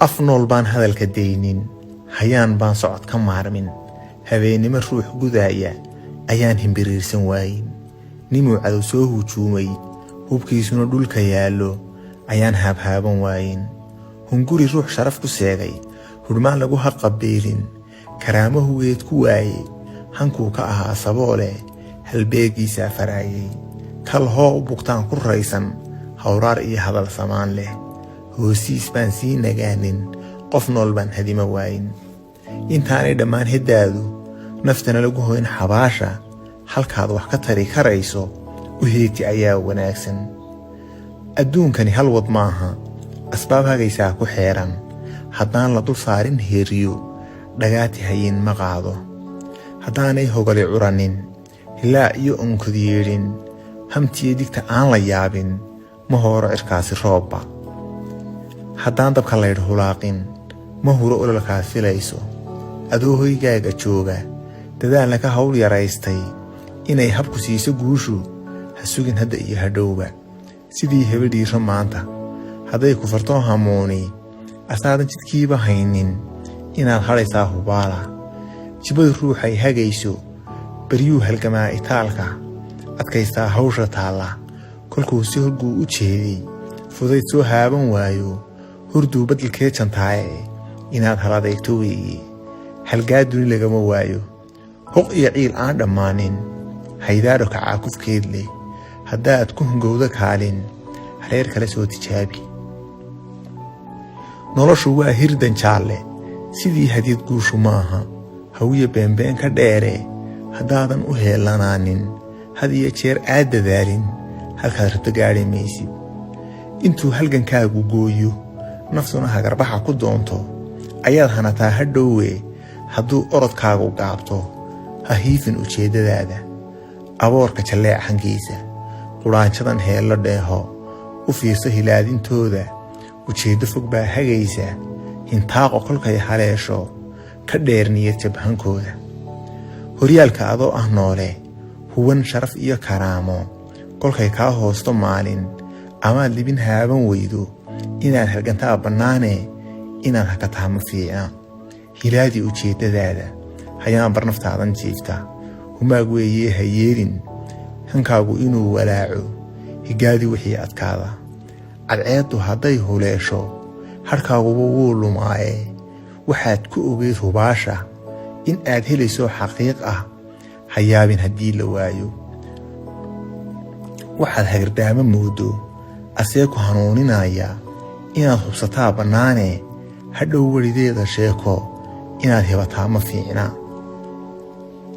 Af nool baan hadalka daynin, hayaan baan socod ka maarmin, habeennimo ruux gudaaya ayaan himbiriirsan waayin. Nimuu cadow soo hujuumay, hubkiisuna dhulka yaallo, ayaan haabhaaban waayin. Hunguri ruux sharaf ku seegay, hudhmaan lagu haqabeelin, karaamo hugeed ku waayey, hankuu ka ahaa saboole, halbeegiisaa faraayey. Kal hoo u bugtaan ku raysan, hawraar iyo hadal samaan leh, hoosiis baan sii nagaanin, qof nool baan hadima waayin. Intaanay dhammaan heddaadu, naftana lagu hoyn xabaasha, halkaad wax ka tari karayso u heeti ayaa wanaagsan. Adduunkani hal wad maaha, asbaab hagaysaa ku xeeran, haddaan la dul saarin heeriyo, dhagaati hayin ma qaado. Haddaanay hogali curanin, hilaac iyo onkod yeedhin, hamtiyo digta aan la yaabin, ma hooro cirkaasi roobba. Haddaan dabka laydh hulaaqin, ma huro ololkaad filayso. Adoo hoygaaga jooga, dadaalna ka hawl yaraystay, inay habku siiso guushu, ha sugin hadda iyo hadhowba. Sidii hebel dhiiro maanta, hadday ku fartoo hamuuni, asaadan jidkiiba haynin, inaad hadhaysaa hubaala. Jibadu ruuxay hagayso, baryuu halgamaa itaalka, adkaystaa hawsha taalla, kolkuu si horguu u jeeday, fudayd soo haaban waayo, hurduu badalkee jantaaye, inaad haladeegto weeye. Halgaa duni lagama waayo, hoq iyo ciil aan dhammaanin, haydaadho kacaakufkeed leh, haddaad ku hungowdo kaalin, hareer kale soo tijaabi. Noloshu waa hirdan jaalle, sidii hadiyad guushu maaha, hawiya beenbeen ka dheere, haddaadan u heelanaanin, had iyo jeer aad dadaalin, halkaad rabto gaadhi maysid. Intuu halgankaagu gooyo, naftuna hagarbaxa ku doonto, ayaad hanataa hadhowwe. Hadduu orodkaagu gaabto, ha hiifin ujeeddadaada. Aboorka jalleec hankiisa, qudhaanjadan heello dheeho, u fiirso hilaadintooda, ujeeddo fog baa hagaysa, hintaaqo kolkay haleesho, ka dheer niyad jabhankooda. Horyaalka adoo ah noole, huwan sharaf iyo karaamo, kolkay kaa hoosto maalin, amaad libin haaban weydo, inaad halgantaa bannaane, inaad hakataa ma fiicna. Hilaadii ujeeddadaada, hayaan bar naftaadan jiifta, humaag weeyee ha yeelin hankaagu inuu walaaco, higaadii wixii adkaada. Cadceeddu hadday huleesho, hadhkaaguba wuu lumaaye, waxaad ku ogeyd hubaasha in aad helayso xaqiiq ah, ha yaabin haddii la waayo. Waxaad hagardaamo moodo, asee ku hanuuninaya, inaad hubsataa bannaane, hadhow welideeda sheeko inaad hibataa ma fiicna.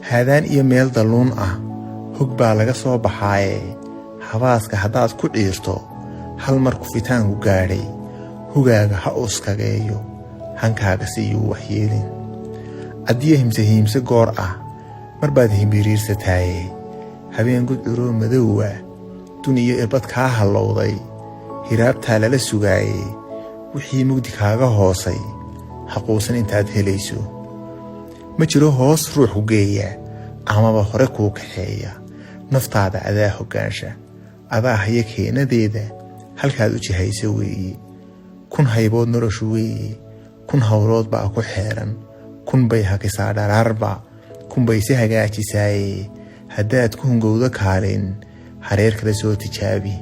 Haadaan iyo meel dalluun ah hog baa laga soo baxaaye, habaaska haddaad ku ciirto, hal mar kufitaanku gaadhay, hugaaga ha uskageeyo, hankaaga siyuu waxyeelin. Addiya himse hiimse goor ah mar baad himbiriirsataaye, habeen gudcuroo madowa, dun iyo irbad kaa hallowday, hiraabtaa lala sugaaye, wixii mugdi kaaga hoosay, haquusan intaad helayso. Ma jiro hoos ruux ku geeya amaba hore kuu kaxeeya, naftaada adaa hoggaansha, adaa haya keenadeeda, halkaad u jihayso weeye. Kun haybood noloshu weeye, kun howlood baa ku xeeran, kun bay hakisaa dharaarba, kun bay si hagaajisaaye, haddaad ku hungowdo kaalin, hareer kale soo tijaabi.